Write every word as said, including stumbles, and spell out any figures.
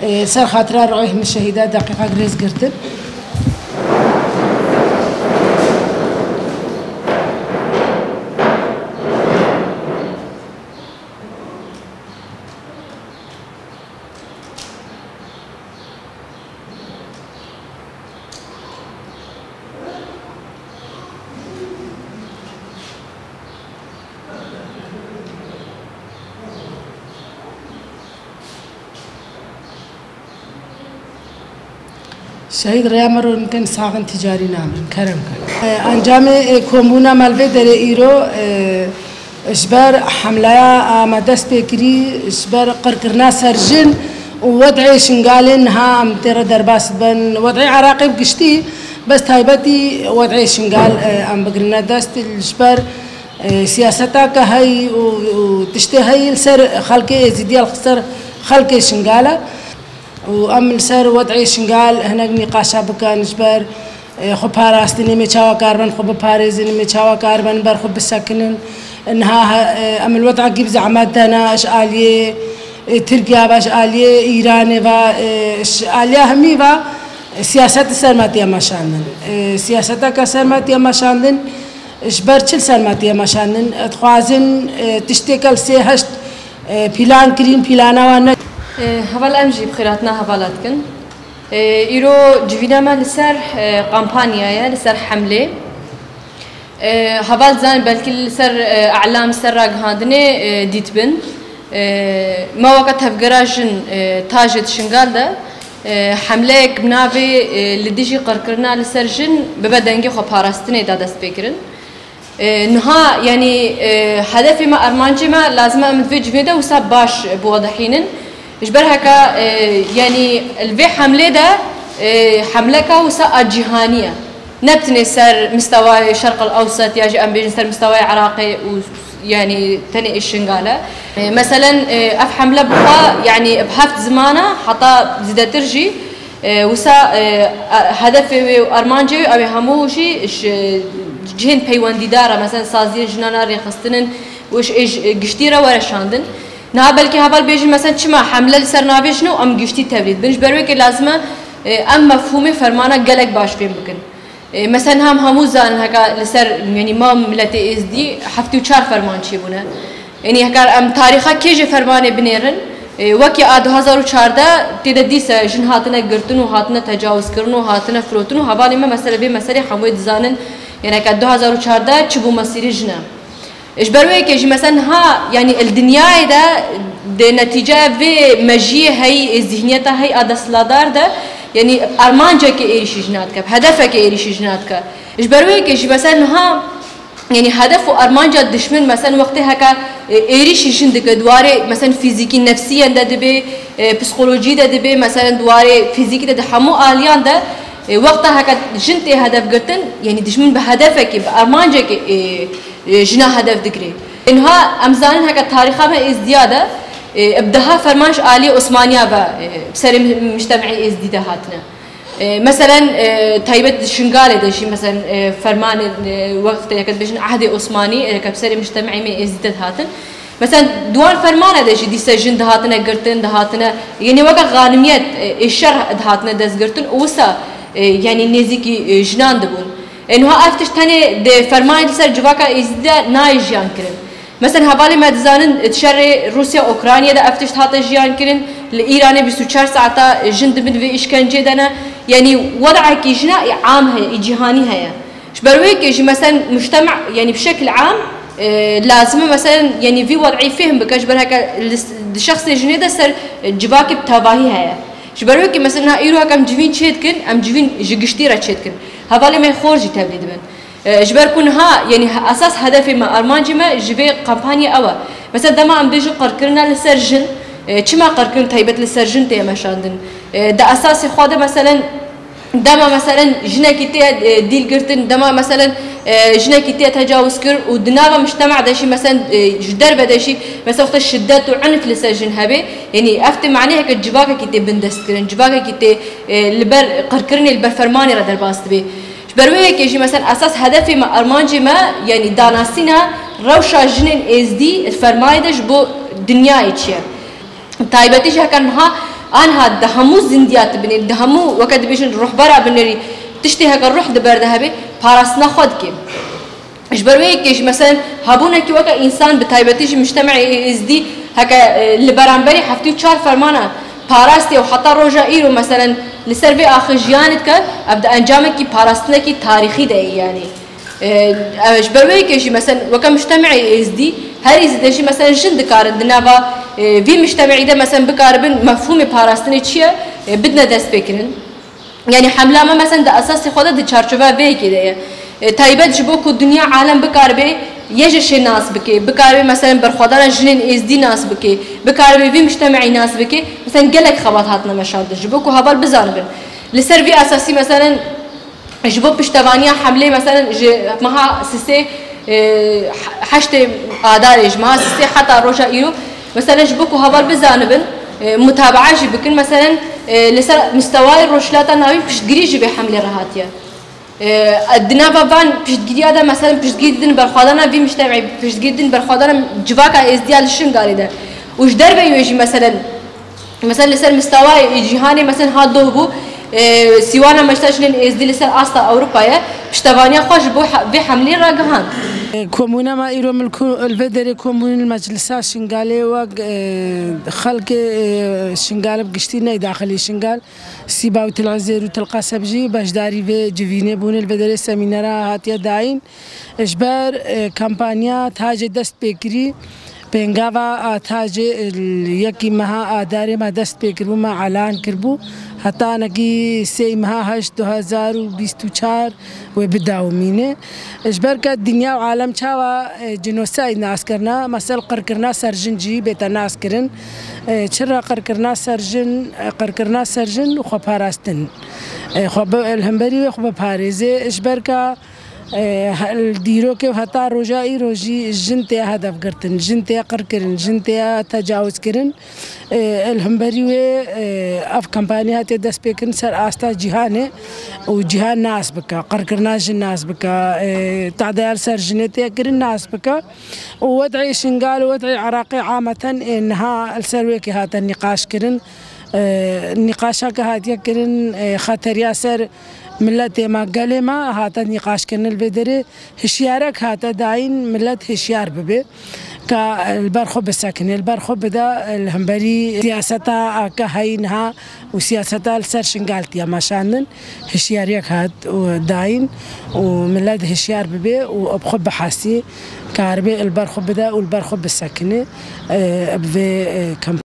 Ser xatira ruhê hemî şehîda deqîqek rêz girtin. Şehîd rêya me ronîtin, saxin tîcarî namirin, kerem kin. E, encamê, e, kombûna me li vê derê îro, e, ji ber hemleya a me dest pê kirî, ji ber qirkirina ser jin û wed'ê Şingalê niha em tê re derbas dibin. Wed'ê Iraqê bi giştî, bes taybetî wed'ê Şingal, e, em bigirine dest ji ber, e, siyaseta ke heyî û, û tiştê heyî li ser xelkê Êzîdiya, li ser xelkê Şingala. Û em li ser wed'ê Şingal hinek nîqaşa bikin, ji ber, e, xwe parastinê, em ê çawa karibin xwe biparêzin, em ê çawa karibin ber xwe bisekinin. Niha he-, e, em li wed'ekî bi zehmet de ne, ji aliyê, e, Tirkiye ve, ji aliyê Îranê ve, e, ji aliya hemî ve, e, siyaset li ser me tiye meşandin. E, siyaseteke ser me tiye meşandin, ji ber çi li ser me tiye meşandin? Dixwazin, e, tiştêke li sê heşt, e, pîlan kirîn, pîlana wan ne. E, heval em jî bi xêr hatina hevala dikin. E, îro civîna me li ser, e, kampanya ye, li ser hemlê. E, heval dizanin belkî li ser, e, elam, ser ragihandinê, e, dîtbin. E, me weke tevgera jin, e, Tajê di Şingal de, e, hemleyek bi navê, e, li dijî qirkirina li ser jin bibe dengê xwe parastinê da destpêkirin. E, niha, yanî, e, hedefê me, armancê me, lazim e em di vê civê de wisa baş biwedihînin. Ji ber heka, e, yanî, li vê hemlê de, e, hemleka wisa a cîhanî ye. Ne bi tenê ser mistewayê Şerq el Ewset ya jî em bêjin ser mistewayê Iraqê û, yanî, tenê ê Şingal e. E, meselen, e, ev hemle bi xwe, yanî, bi heft zimana heta zêdetir jî, e, wisa, e, a-, hedefê wê û armancê wê, ew ê hemû jî ji cihên peywendîdar re, meselen, saziyên jinan re rêxistin in û ji ê ji giştî re were şandin. Niha belkî heval bêjin, meselen, çima hemle li ser navê jin û em giştî tevlî dibin? Ji ber wê yekê lazim e, e, em mefhûmê fermana gelek baş fêm bikin. E, meselen, hem hemû zanin heka li ser, yanî, ma miletê Êzdî heftê û çar ferman çêbûne. Yanî, heka em tarîxa kê jê fermanê binêrin, e, wekî a du hazar û çardeh tê de dîse jin hatine girtin û hatine tecawizkirin û hatine firotin û hevalê me mesele vê meselê hemûyê dizanin. Yanî, heka du hazar û çardeh çi bû mesîrê jin e. Ji ber wê yekê jî, mesela, niha, yanî, li dinyayê de di netîceya vê mejiyê heyî, ê zihniyeta heyî a desthilatdar de, yanî, armancekê êrîşî jina dike, hedefekê êrîşî jina dike. Ji ber wê yekê jî, mesela, niha, yanî, hedef û armanca dişmin, mesela, wextê heke, e, êrîşî jin dike, di warê, mesela, fîzîkî, nefsî de dibe, e, psîkolojî de dibe, mesela, di warê fîzîkî de, di hemû aliyan de, e, wexta heke jin tê hedef girtin, yanî, dişmin bi hedefekê, bi armancekê, e, e, jina hedef digire. Niha em zanin heke tarîxa me Êzdiya de, e, bi deha ferman ji aliyê Osmaniya ve, e, bi serê mi-, mictemê Êzdî de hatine. E, meselen, e, taybet di Şingalê de jî, meselen, e, fermanê, e, wextê yeke dibêjin ehdê Osmanî, e, ke bi serê mictemê me Êzdî de dihatin. Meselen, di wan fermane de jî dîse jin dihatine girtin, dihatine, yanî weke xanimiyet, e, ê şer dihatine destgirtin û wisa, e, yanî nêzîkî, e, jinan dibûn. E, niha ev tişt tenê di fermanê li ser civaka Êzidî de nayê jiyan kirin. Mesela hevalê me dizanin, di şerê Rûsya-Ukraynayê de ev tişt hate jiyan kirin, li Îranê bîst û çar saeta jin di bin vê îşkencê de ne. Yanî wed'ekî jina ê am heye, ê cîhanî heye. Ji ber wê yekê jî, mesela, mujtema, yanî bi şekil am, e, lazim e, mesela, yanî vî wed'î fêhm bike, ji ber heke li s-, di şexsê jinê de ser, e, civakê bi tevahî heye. Ji ber wê yekê, mesela, niha îro heke em civîn çê dikin, em civîn ji giştî re çê dikin. Hevalê me xor jî tevlî dibin. E, ji ber ku niha, yanî he-, esas hedefê me, armancê me ji vê kampanyê ew e. Mesela dema em bêjin qirkirina li ser jin, e, çima qirkirin taybet li ser jin tê meşandin? E, di esasê xwe de, meselen, dema, meselen, jinekî tê, e, dîl girtin, dema, meselen, e, jinekî tê tecawizkirin û di nava mujtema de jî, meselen, e, ji derve de jî, mesela, wexta şiddet û unf li ser jin hebe, yanî ev tê manê heke civakekî tê bindestkirin, civakekî tê, e, li ber qirkirinê, li ber fermanê re derbas dibe. Ji ber wê yekê jî, mesela, esas hedefê me, armancê me, yanî danasîna rewşa jinên êzdî li fermayê de ji bo dinyayê çi ye. Taybetî jî heke niha Anha di hemû zindiya tu binêrî, di hemû, weke dibêjin, ruhbera binêrî, tiştê heke ruh di ber de hebe, parastina xwe dike. Ji ber wê yekê jî, meselen, hebûnekî weke însan, bi taybetî jî mujtemeê êzdî, heke, e, li beramberî heftê û çar fermana parastiye û heta roja îro, meselen, li ser vê axê jiyanê dike, ev di encamekî parastinekî tarîxî de ye, yanî. E, ev ji ber wê yekê jî, meselen, weke mujtemeê êzdî, herî zêde jî, meselen, jin dikarin di nava, e, vî mujtemeî de, meselen, bikaribin mefhûmê parastinê çi ye, e, bidine destpêkirin. Yanî hemla me, meselen, di esasê xwe de di çarçoveya vê yekê de ye. E, taybet ji bo ku dinya, alem bikaribe YJŞ nas bike, bikaribe, meselen, berxwedana jinên êzdî nas bike, bikaribe vî mujtemeî nas bike, meselen, gelek xebat hatine meşandin ji bo ku heval bizanibin. Li ser vî esasî, meselen, ji bo piştevaniya hemlê, meselen, ji meha sisê, e, heştê Adarê, ji meha sisê heta roja îro, meselen, ji bo ku heval bizanibin, e, mutabaa jî bikin, meselen, e, li ser mistewayê Rojhilata Navîn piştgirî ji vê hemlê re hatiye. E, di nava van piştgiriya de, meselen, piştgirî didin berxwedana vî mujtemeî, piştgirî didin berxwedana civaka êzdiya li Şingalê de. Û ji derveyî wê jî, meselen, Mesela li ser mistewayê cîhanê, mesela ha doh bû, e, sîwana meşta jinên êzdî li ser asta Ewropayê piştevaniya xwe ji bo he-, vê hemlê ragihand. Komûna me îro milku-, li vê derê komûnên meclisa Şingalê wek, e, xelkê, e, Şingalê bi giştî ney daxilî Şingal, Sîba û Til Ezêr û Til Qeseb jî beşdarî vê civînê bûne, li vê derê semînera hatiye dayîn. Ji ber, e, kampanya tacê dest pê kirî, pêngava a tacê, e, yekî meha Adarê me dest pê kiribû, me elan kiribû. Heta nekî sêy meha heşt du hezar û bîst û çar wê bidawimîne. Ji ber ke dinya û alem çawa, e, cînosayd nas kirina, mesel qirkirina ser jin jî bête nas kirin. E, çira qirkirina ser jin, e, qirkirina ser jin û xwe parastin. E, xwe bi, li hemberî wê xwe biparêze. Ji ber ke E, he-, li dîrokê û heta roja îro jî jin tê hedef girtin, jin tê qir kirin, jin tê tecawuz kirin. E, li hemberî wê, e, ev kampanya hatiye dest pê kirin ser asta cîhanê û cîhan nas bike, qirkirina jin nas bike, e, tadeya li ser jinê tê kirin nas bike. Û wed'ê Şingal û wed'ê Iraqê ameten ê niha li ser wê kê hate nîqaş kirin. E, nîqaşa ke hatiye kirin, e, xeteriya ser miletê me, gelê me hate nîqaşkirin li vê derê. Hişyarek hate dayîn, milet hişyar bibe, ka li ber xwe bisekine, li ber xwe bide, li hemberî siyaseta ke heyî niha û siyaseta li ser Şingal tiye meşandin. Hişyariyek hat û dayîn û milet hişyar bibe û bi xwe bihesî, karibe li ber xwe bide û li ber xwe bisekine, e, bi vê, e, kamp-